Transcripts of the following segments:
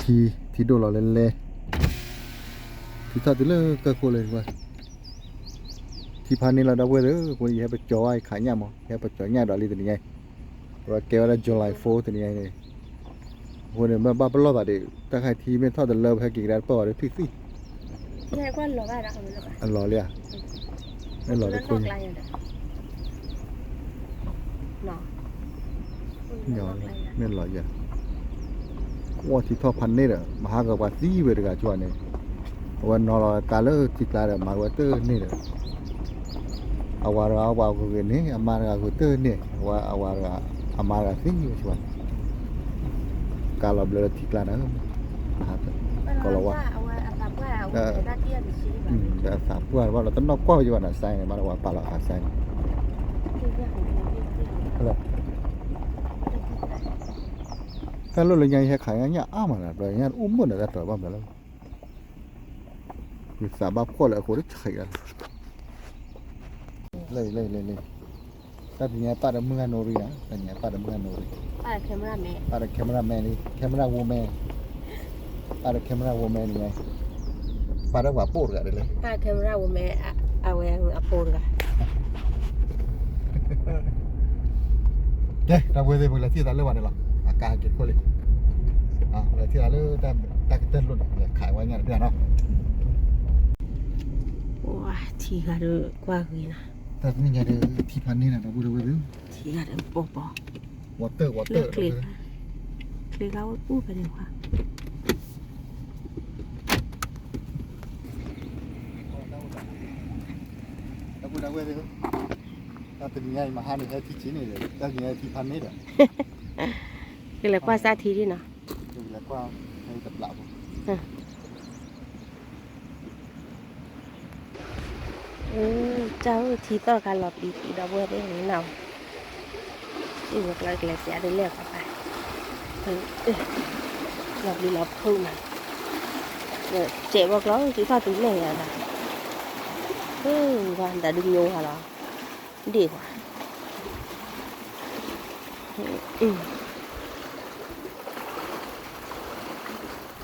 ထံဒိၣ်လီၤလဲၤလဲၤ, ထံထီၣ်တုၤလၢကၢၢ်ခိၣ်လၢ, ထံဖးန့ၢ်လီၤဒီပုၢ်ဝဲၢ်သ့ၣ်, အဃိန့ၣ် ယဟဲပကၠီၤဝဲယခးညၣ်မး, ယဟဲပကၠီၤညၣ်ဒီးလံတနံၤညါအံၤ, အဝဲကဲဝဲဒၣ် July four တနံၤညါအံၤန့ၣ်, အဃိန့ၣ် မ့ၢ်ဘၣ်ပလီၢ်သးဒံး တၢ်ခါထံမ့ၢ်ထီၣ်တလၢ ပဟဲက့ၤကဒါတပၢၢ်ဝဲဒီးထွံၣ်သံၣ် အလီၤလံဧါ, မ့ၢ်လီၤတခိၣ်ညါ, မ့ၢ်လီၤယၤ, ကွီၢ်ထံထီၣ်ဖးန့ၢ်ဒီး မဟါကပှၤသံဝဲတဂၤကၠိန့ၣ်, အဝဲနီၤလီၤကါလၢထံကျါဒီး မၤဝဲတန့ၢ်ဒီး အဝၤတဂၤပှၤဂုာ်ဂ့ၤန့ၣ် အမါတဂၤဂုာ်တန့ၢ်, အဝဲအဝၤတဂၤ, အမါတဂၤသံဝဲဆၢ, ကါလီၤဘျၢလၢထံကျါန့ၣ်, ကီလီၤဝါ, ဒီးအသးပှၢ်တဘၣ်လီၤ တနီၣ်ကွၢ်ဝဲယဘၣ်န့ၣ် စဲန့ၣ် မါတဝၤပာ်လီၤအခါစဲန့ၣ်, ဟဲလိၣ်လၢညါယဟဲခးညၣ် ညၣ်အါမးလီၤ ဘျီညါတအိၣ်မုၢ်န့ၣ် တၢ်တဘၣ်ဘျီလီၤ ယသးဘၣ်ဖှီၣ်လၢအဃိတဆံးလီၤ, လၢလၢလၢလၢ, တၢ်တနံၤညါပာ်ဒီးမုၢ်ဂၤနိရံနၤ, တနံၤညါပာ်ဒီးမုၢ်ဂၤနိရံ, ပာ်ဒီး camera man လံ camera woman, ပာ်ဒီး camera woman န့ၣ်, ပာ်ဒီးပှၤပိာ်တဂၤဒ်လဲၣ်, ပာ်ဒီး camera woman အဝဲအပိာ်တဂၤ ကဲ ဒီပုၢ်ဝဲၢ်သ့ၣ် ပကလဲၤထံၣ်သးလၢဝဲန့ၣ်လီၤ, အကါက့ၤခိၣ်လံ, ပလဲၤထံၣ်သးလၢတၢ်ကတၢၢ်လိၣ်န့ၣ် လဲၤခးဝဲညါတဘျီနီၤ, ထံဂၤဒီးကွၢ်ဂ့ၤနီၤ, တၢ်တနံၤညါဒီး ထံဖးန့ၢ်နၤ ဒီပုၢ်ဝဲၢ်သ့ၣ်, ထံဂၤဒီးပီၤပီၤ, water water, ချ့ဂၤအိၣ်ဖဲန့ၣ်ခွါ ဒီပုၢ်ဝဲၢ်သ့ၣ်, တၢ်တနံၤညါအံၤ မဟါန့ၣ် ဟဲထံဆံးန့ၣ်ဒီး တၢ်တနံၤညါထံဖးန့ၢ်ဒီး, ကလဲၤကွၢ်စၢ်ထံဒ်နီၤ, ကလဲၤကွၢ်တဘျီဖိ, တၢ်အိၣ်ထံသီၣ်ခါလီၤပျံၤထံဒီပုၢ်ဝဲၢ်သ့ၣ်န့ၣ်နီၤ, စံၣ်ဝဲကျီကလဲၤပျးဒ်လဲၣ်ပှၤ, လီၤပျံၤလီၤဖုးမး, စဲးဝဲကျီ စံးထီၣ်တုၤလဲၣ်ယၤဒီး, ဝဲဒၣ်ဒုးညိဝဲလီၤ, ဒ့ၣ်ပှၤ,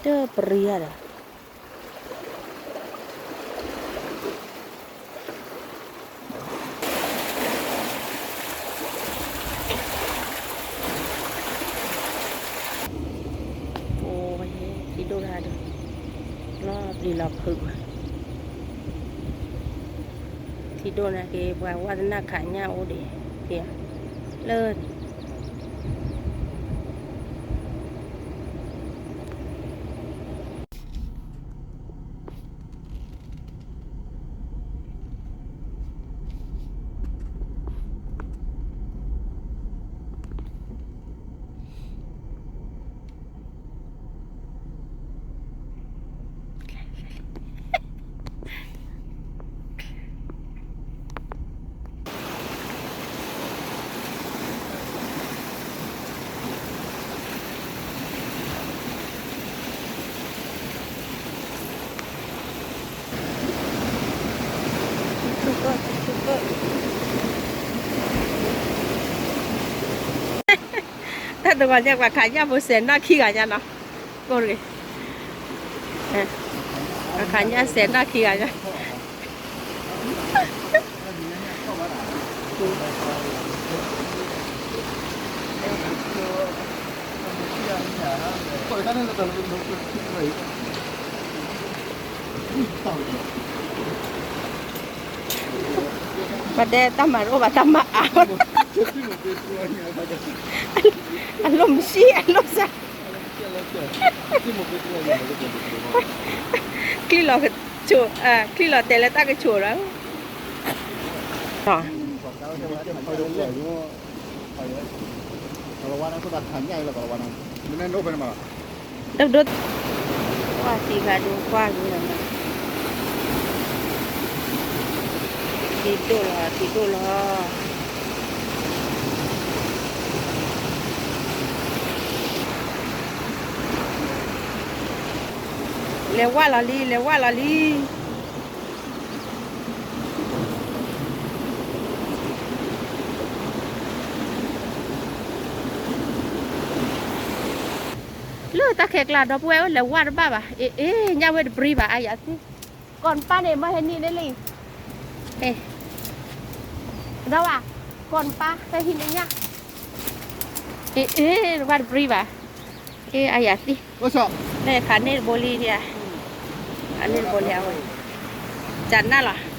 တပရံယၤဒီး အိၣ်ဝဲ ထံဒိၣ်တၢ်ဒီး လီၤပျံၤလီၤဖုးမး, ထံဒိၣ်နာ်က့ ပှၤဝါသနာခးညၣ်အိၣ်ဒံး, လၢန့ၣ် တၢ်တဂီၤညါ ပှၤခးညၣ်ဖိစဲးနီၣ်ခံဂၤညါနီၤ, ကိၢ်တဂ့ၤ, ပှၤခးညၣ်စဲးနီၣ်ခံဂၤညါ ပှၤတဲတၢ်မၤတအိၣ်ဘၣ် တၢ်မၤအါ, အလိၣ်မဆံး အလိၣ်စၢ်, ချံလီၤကဆိး, ချံလီၤတဲာ်လၢတၢ်ကဆိးဒီး ဒိၣ်ဒိၣ်, ကွၢ်ထံဂၤဒိၣ်ကွၢ်ဂ့ၤလီၤ, ထံဒိၣ်လီၤ ထံဒိၣ်လီၤ, လဲၤဝၣ်လီၤလံ လဲၤဝၣ်လီၤလံ. တၢ်ခဲကျါဒီပုၢ်ဝဲၢ်အိၣ်လဲၤဝါတဘၣ်ဘၣ်. အ့ အ့ ညၣ်ဝဲတဘြံၤဘၣ် အါယၤသ့ၣ်. ကီၢ်နပၢ်န့ၣ် မ့ၢ်ဟဲနံၣ်န့ၣ်လံ. အ့ ဒီးဝဲ ကီၢ်နပၢ် ဟဲဟံးန့ၢ်ညၣ်. အ့ အ့ ဝါတဘြံၤဘၣ်. အ့ အါယၤသ့ၣ်. လၢခးန့ၢ်တဘိလံဧါ. ခးန့ၢ်တဘိလံဧါ. ကနၣ်လီၤ.